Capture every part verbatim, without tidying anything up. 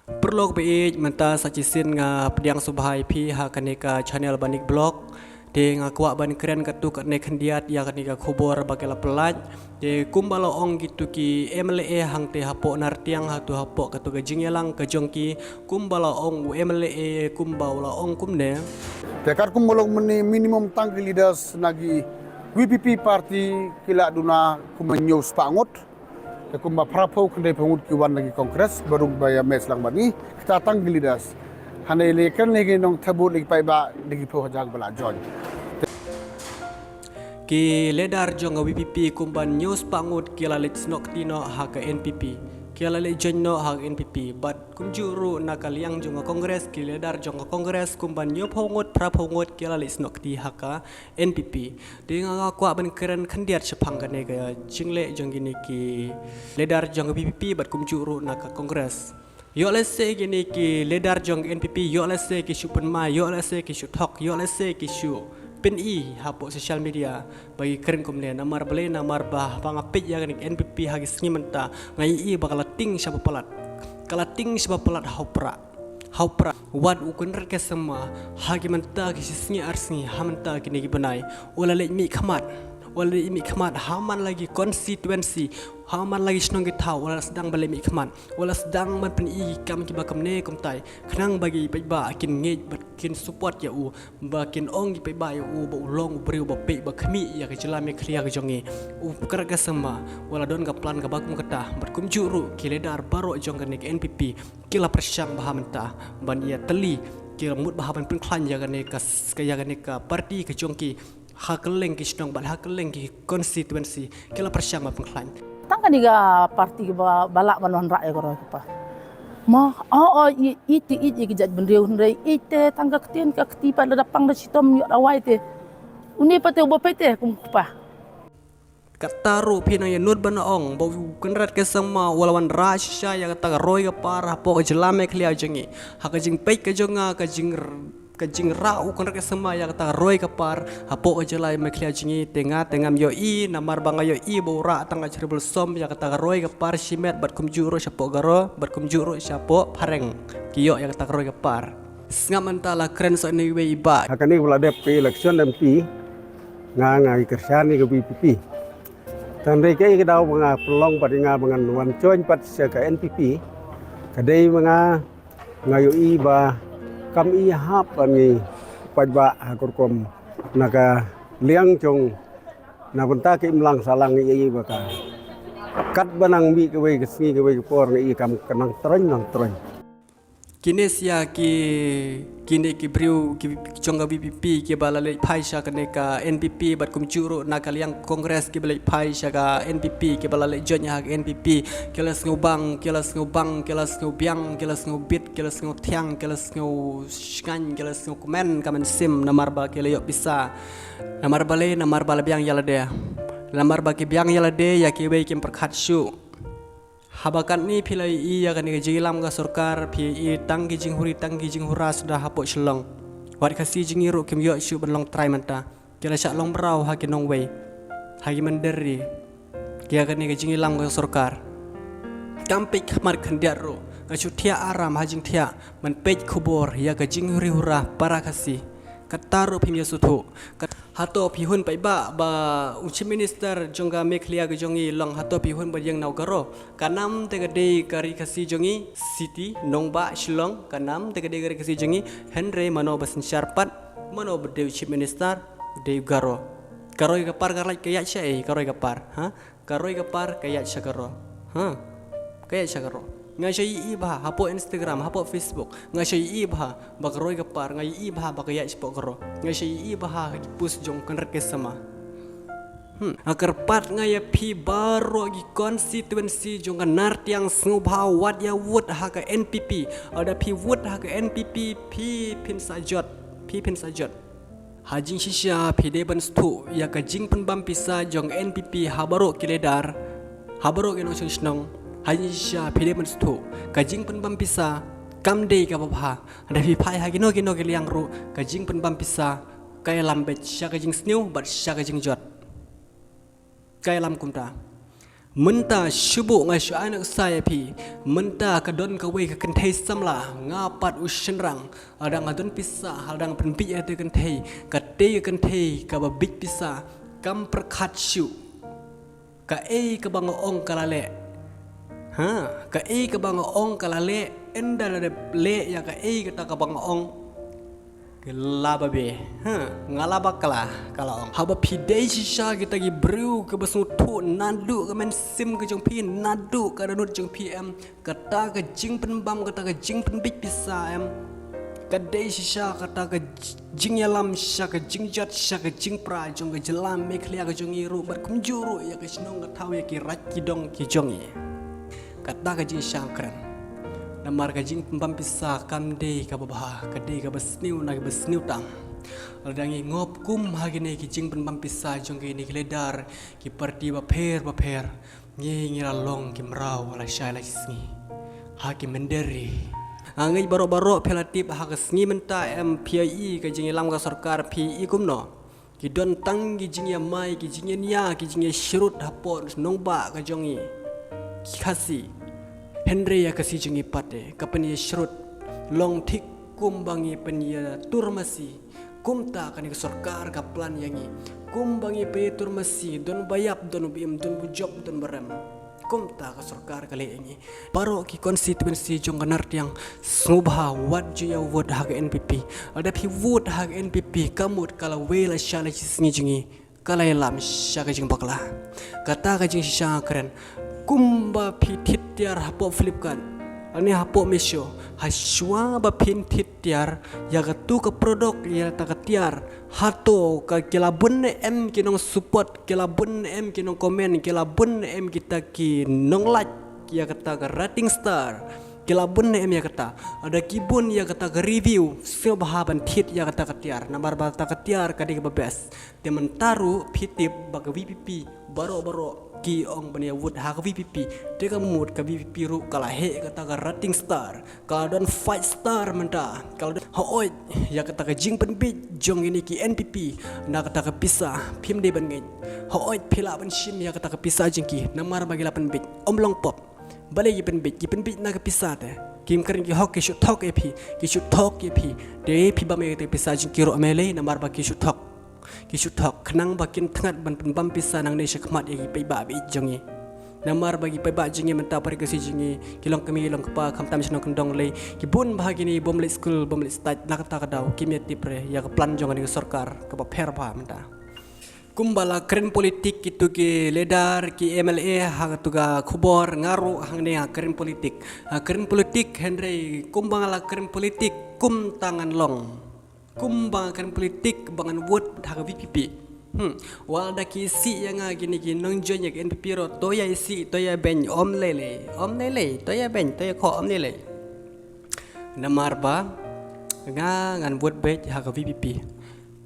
Paralok ba ïeit, mynta sa shisien nga pdiang sngewbha ïa phi ha kane ka channel Banik Vlog. Te nga kwah ban kren katto katne khyndiat ïa kane ka khubor ba ki la pyllait. Te kumba la ong kito ki M L A hangte hapoh Nartiang, hato hapoh kato ka jingïalang ka jong ki, kumba la ong u M L A, kumba u la ong kumne. Te katkum ba long mini-, minimum tang ki leaders na ki V P P party ki la duna kumba hynñiew spah ngut. Te kumba phra phew khyndai phew ngut ki wan na ki Congress, ba rung ba ïa match lang bad ngi, kita tang ki leaders. Hynrei lei kren lei ki nongthebut lei ki paidbah, lei ki phew hajar ba la join. Ki leader jong ka V P P kumba hynñiew spah ngut ki la leit snoh kti noh ha ka N P P. Ki la leit join noh ha ka N P P. Bad kumjuh ruh na ka liang jong ka Congress, ki leader jong ka Congress kumba hynñiew phew ngut, phra phew ngut ki la leit snoh kti ha ka N P P. Te nga kwah ban kren khyndiat shaphang kane ka jingleh jong kine ki leader jong ka V P P bad kumjuh ruh na ka Congress. Ïoh lehse kine ki leader jong ka N P P, ïoh lehse ki shu pynmai, ïoh lehse ki shu thok, ïoh lehse ki shu pyni hapoh social media ba ki kren kumne, namar balei, namar ba haba nga peit ïa kane ka N P P ha ki sngi mynta, nga ïohi ba ka la tieng shaba palat. Ka la tieng shaba palat ha u prah. Ha u prah. Wat u Conrad K Sangma, ha ki mynta ki shi sngi ar sngi, ha mynta kine ki bnai, u la leit mihkhmat. U la leit mihkhmat ha man la ki constituency, ha man la ki shnong ki thaw, u la sdang ban leit mihkhmat. U la sdang ban pyni ki kam kiba kumne kumtai, khnang ba ki paidbah kin ngeit bad kin support ïa u, ba kin ong ki paidbah ïa u ba u long u briew ba peit ba khmih ïa ka jylla Meghalaya ka jong ngi. U Conrad K Sangma u la don ka plan kaba kum kata, bad kumjuh ruh ki leader baroh jong kane ka N P P ki la pyrshang bha mynta ban ïatylli, ki la mut bha ban pynkhlaiñ ïa kane ka s-, ïa kane ka party ka jong ki ha kylleng ki shnong bad ha kylleng ki constituency, ki la pyrshang ban pynkhlaiñ. Tang kane ka party kaba, ba lah ban wanrah ïa ka roi ka par. Mo, o, o, i, i te i, i ki jaitbynriew hynrei i te tang ka ktien ka kti pat lada pang da shitom ïoh dawai te. Une pat te uba peit te kum kpa. Kata ruh phi nang ïa nud ban ong ba u Conrad K Sangma u la wanrah shisha ïa kata ka roi ka par hapoh ka jylla Meghalaya jong ngi. Ha ka jingpeit ka jong nga, ka jing, ka jingrah u Conrad K Sangma ïa kata ka roi ka par hapoh ka jylla Meghalaya jong ngi, te nga te ngam ïohi, namar ba nga ïohi ba u rah tang ka Cherry Blossom ïa kata ka roi ka par shimet bad kumjuh ruh shapoh Garo bad kumjuh ruh shapoh Phareng, ki ïoh ïa kata ka roi ka par. Sngap mynta la kren sa ine iwei i bah. Ha kane ba la dep ka election M P, nga nga i kyrshan ïa ka V P P. Tang dei kaei ka daw ba nga pynlong pat ïa nga ba ngan wan join pat sha ka N P P. Ka dei ba nga, nga ïohi ba kam i hap ban ngi paidbah ha ka rukom na ka liang jong na bynta ka imlang sahlang, ngi ïohi ba ka katba nang mih kawei ka sngi kawei ka por ngi ïohi kam ka nang troiñ nang troiñ. Kine sha ki, kine ki briew ki, ki jong ka V P P kiba la leit phai sha kane ka N P P bad kumjuh ruh na ka liang Congress kiba leit phai sha ka N P P, kiba la leit join ha ka N P P, ki la sngewbang, ki la sngewbang, ki la sngewbiang, ki la sngewbit, ki la sngewthiang, ki la sngewshngaiñ, ki la sngewkmen ka mynsiem namar ba ki la ïoh pisa. Namar balei, namar ba la biang ïa lade. Namar ba ki biang ïa lade ïa kiwei kim pyrkhat shuh. Haba katne phi la ïohi ïa kane ka jingïalam ka sorkar, phi ïohi tang ki jinghuri tang ki jinghura suda hapoh Shillong. Wat Khasi jong ngi ruh kim ïoh shuh ban long trai mynta. Ki la shah long mraw ha ki nongwei, ha ki mynder ri, ïa kane ka jingïalam ka sorkar. Kam peit khmat khyndiat ruh, nga shu thiah aram ha jingthiah ban peit khubor ïa ka jinghuri hura para Khasi. Kata ruh phim ïa sngewthuh. Kat-, hato phi hun paidbah ba u Chief Minister jong ka Meghalaya ka jong ngi long, hato phi hun ba ïeng na u Garo? Ka nam te ka dei ka ri Khasi jong ngi, city, nongbah Shillong, ka nam te ka dei ka ri Khasi jong ngi, hynrei mano ba synshar pat, mano ba dei u Chief Minister, dei u Garo. Ka roi ka par ka lait ka ïaid shaei, ka roi ka par, ha? Ka roi ka par ka ïaid sha Garo. Ha? Ka ïaid sha Garo. Nga shu ïohi bha hapoh Instagram, hapoh Facebook. Nga shu ïohi bha ba ka roi ka par, nga ïohi bha ba ka ïaid shapoh Garo. Nga shu ïohi bha ha ki post jong Conrad K Sangma. Hmm. Nga kyrpad nga ïa phi baroh ki constituency jong ka Nartiang, sngewbha wat ïa vote ha ka N P P. Lada phi vote ha ka N P P, phi phin sa jot. Phi phin sa jot. Ha jingshisha phi dei ban sngewthuh ïa ka jingpynbam pisa jong N P P ha baroh ki leader, ha baroh ki nongshong shnong. Ha jingshisha phi dei ban sngewthuh ka jingpynbam pisa kam dei kaba bha. Hynda phi phai ha kino kino ki liang ruh, ka jingpynbam pisa ka ïalam beit sha ka jingsniew bad sha ka jingjot. Ka ïalam kumta. Mynta shuh nga shu ai nuksa ïa phi. Mynta ka don kawei ka kynthei samla, nga pat u shynrang. Lada nga don pisa, lada nga pynbiej ïa kata ka kynthei, kata ka kynthei kaba biej pisa, kam pyrkhat shuh. Kaei kaba nga ong ka la leh. Ha, kaei kaba nga ong ka la leh, ynda la dep leh ïa kaei kata kaba nga ong, ka la ba be. Ha, nga la ba kla, ka la ong. Haba phi dei shisha kita ki briew kiba sngewthuh naduh ka mynsiem ka jong phi, naduh ka dohnud jong phi em, kata ka jingpynbam, kata ka jingpynbiej pisa em, ka dei shisha kata ka j-, jingïalam sha ka jingjot, sha ka jingpra jong ka jylla Meghalaya ka jong ngi ruh, bad kumjuh ruh ïa ka shnong ka thaw, ïa ki raid ki dong ki jong ngi. Kata ka jingshisha kren. Namar ka jingpynbam pisa kam dei kaba bha, ka dei kaba sniew na kaba sniew tam. Lada ngi ngop kum ha kine ki jingpynbam pisa jong kine ki leader, ki parti bapher bapher, ngi, ngi la long ki mraw lashai lashisngi ha ki mynder ri. Nga ngeit baroh baroh phi la tip ha ka sngi mynta em, phi ïohi ka jingïalam ka sorkar, phi ïohi kumno. Ki don tang ki jingïamai, ki jingïania, ki jingïashrut hapoh nongbah ka jong ngi, ki Khasi. Hynrei ïa ka Khasi jong ngi pat te ka pynïashrut long thik kumba ngi pynïatur masi. Kumta kane ka sorkar ka plan ïa ngi. Kumba ngi pynïatur masi, don ba ïap, don ba im, don ba jop, don ba rem. Kumta ka sorkar ka leh ïa ngi. Baroh ki constituency jong ka Nartiang, sngewbha wat ju ïa vote ha ka N P P. Lada phi vote ha ka N P P, ka mut ka lawei lashai lashisngi jong ngi, ka la ïalam sha ka jingbakla. Kata ka jingshisha kren. Kumba phi thied tiar hapoh Flipkart, lane hapoh Meesho, hashwa ba phin thied tiar ïa katu ka product, ïa kata ka tiar, hato ka, ki la bun ne em ki nong support, ki la bun ne em ki nong comment, ki la bun ne em kita ki nong like ïa kata ka rating star, ki la bun ne em ïa kata? Lada ki bun ïa kata ka review, sngewbha ban thied ïa kata ka tiar, namar ba kata ka tiar ka dei kaba best. Te mynta ruh phi tip ba ka V P P, baroh baroh ki ong ban ïa vote ha ka V P P. Te ka mut ka V P P ruh ka la heh kata ka rating star, ka la don five star mynta, ka la don. Hooid, ïa kata ka jingpynbiej jong kine ki N P P na kata ka pisa, phim dei ban ngeit. Hooid, phi lah ban shim ïa kata ka pisa jong ki namar ba ki la pynbiej. Ym long pop. Balei ki pynbiej? Ki pynbiej na ka pisa te. Kim kren ki hok, ki shu thok ïa phi, ki shu thok ïa phi. Te phi bam ïa kata ka pisa jong ki ruh ym lei, namar ba ki shu thok. Ki shu thok, khnang ba kin thngat ban pynbam pisa nangne shakhmat ïa ki paidbah ba ïeit jong ngi. Namar ba ki paidbah jong ngi mynta, para Khasi jong ngi, ki long kmie, ki long kpa, khamtam shnong kyndong lei, ki bun bha kine bym leit skul, bym leit stait, na kata ka daw kim ïa tip re ïa ka plan jong kane ka sorkar kaba pher bha mynta. Kumba la kren politik kitu ki leader, ki M L A, ha katu ka khubor, nga ruh hangne nga kren politik. Nga kren politik, hynrei kumba nga la kren politik, kumta ngan long. Kumba nga kren politik ba ngan vote ha ka V P P. Hmm. Wat la da ki isih ïa nga kine ki nongjoin ïa ka N P P ruh, to ïa isih, to ïa beiñ, ym lei lei, ym lei lei, to ïa beiñ, to ïa khoh, ym lei lei. Namar ba nga ngan vote beit ha ka V P P.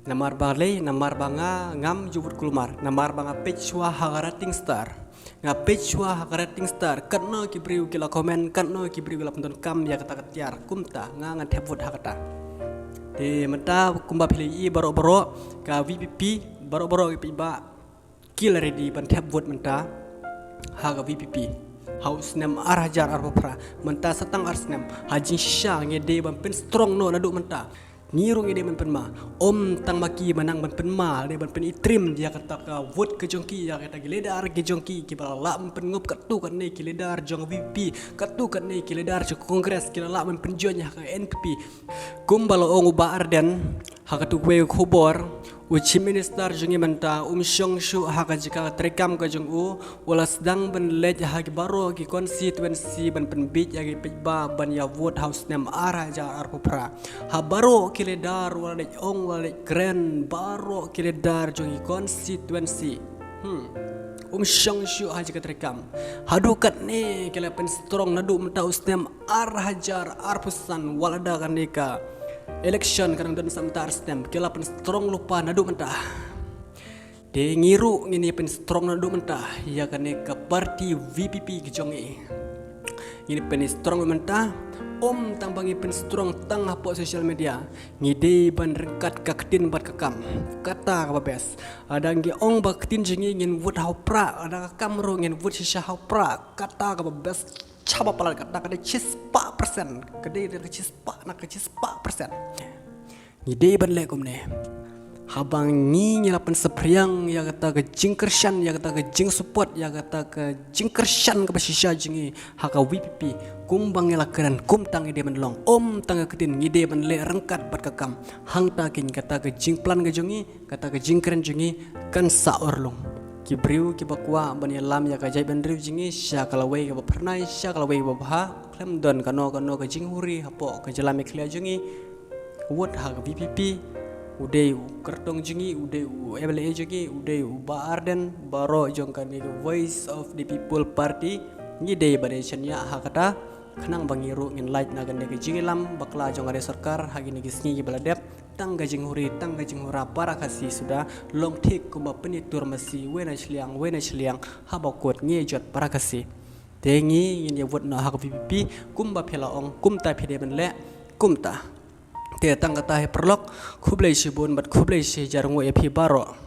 Namar balei? Namar ba nga ngam ju vote kulmar. Namar ba nga peit shuwa ha ka rating star. Nga peit shuwa ha ka rating star, katno ki briew ki la comment, katno ki briew ki la pyndonkam ïa kata ka tiar, kumta nga ngan thep vote ha kata. Te mynta kumba phi la ïohi baroh baroh, ka V P P, baroh baroh ki paidbah ki la ready ban thep vote mynta ha ka V P P. Ha u snem ar hajar arphew phra, mynta sa tang ar snem, ha jingshisha ngi dei ban pynstrong noh naduh mynta. Ngi ruh ngi dei ban pynma. Ym tang ma ki ba nang ban pynma, dei ban pyni trim ïa kata ka vote ka jong ki, ïa kita ki leader ki jong ki, kiba la lah ban pynngop. Katto katne ki leader jong V P P, katto katne ki leader jong Congress ki la lah ban pynjoin ha ka N P P. Kumba la ong u Bah Ardent ha katu kawei ka khubor, u Chief Minister jong ngi mynta um shong shuh ha ka jaka treikam ka jong u, u la sdang ban leit ha ki baroh ki constituency ban pynbiej ïa ki paidbah ban ïa vote ha u snem ar hajar arphew phra. Ha baroh ki leader u la leit ong, u la leit kren, baroh ki leader jong ki constituency. Hmm. Um shong shuh ha jaka treikam. Haduh katne ki la pynstrong naduh mynta u snem ar hajar arphew san, wat la da kane ka election ka dang don sa mynta ar snem, ki la pynstrong lypa naduh mynta. Te ngi ruh ngin ïa pynstrong naduh mynta ïa kane ka party V P P ka jong ngi. Ngin pynstrong mynta, ym tang ba ngin pynstrong tang hapoh social media. Ngi dei ban ryngkat ka ktien bad ka kam. Kata kaba best. Lada ngi ong ba ka ktien jong ngi ngin vote ha u prah, lada ka kam ruh ngin vote shisha ha u prah. Kata kaba best. Shaba palat, kata ka dei shispah percent. Ka dei ka shispah na ka shispah percent. Ngi dei ban leh kumne. Haba ngi ngi la pynsaphriang ïa kata ka jingkyrshan, ïa kata ka jingsupport, ïa kata ka jingkyrshan kaba shisha jong ngi ha ka V P P, kumba ngi la kren, kumta ngi dei ban long. Ym tang ka ktien, ngi dei ban leh ryngkat bad ka kam. Hangta keiñ kata ka jingplan ka jong ngi, kata ka jingkren jong ngi kan sa urlong. Ki briew kiba kwah ban ïalam ïa ka jaitbynriew jong ngi sha ka lawei kaba phyrnai, sha ka lawei kaba bha, khlem don kano kano ka jinghuri hapoh ka jylla Meghalaya jong ngi. Vote ha ka V P P. U dei u kyrtong jong ngi, u dei u M L A jong ngi, u dei u Bah Ardent, baroh jong kane ka Voice of the People Party. Ngi dei ban shaniah ha kata, khnang ba ngi ruh ngin lait na kane ka jingïalam bakla jong kane ka sorkar ha kine ki sngi kiba la dep. Tang ka jinghuri, tang ka jinghura para Khasi suda long thik kumba pynitur masi, wei na shiliang, wei na shiliang, haba kut ngi jot para Khasi. Te ngi ngin ïa vote noh ha ka V P P, kumba phi la ong, kumta phi dei ban leh, kumta. Te tang kata hi paralok, khublei shibun bad khublei shihajar nguh ïa phi baroh.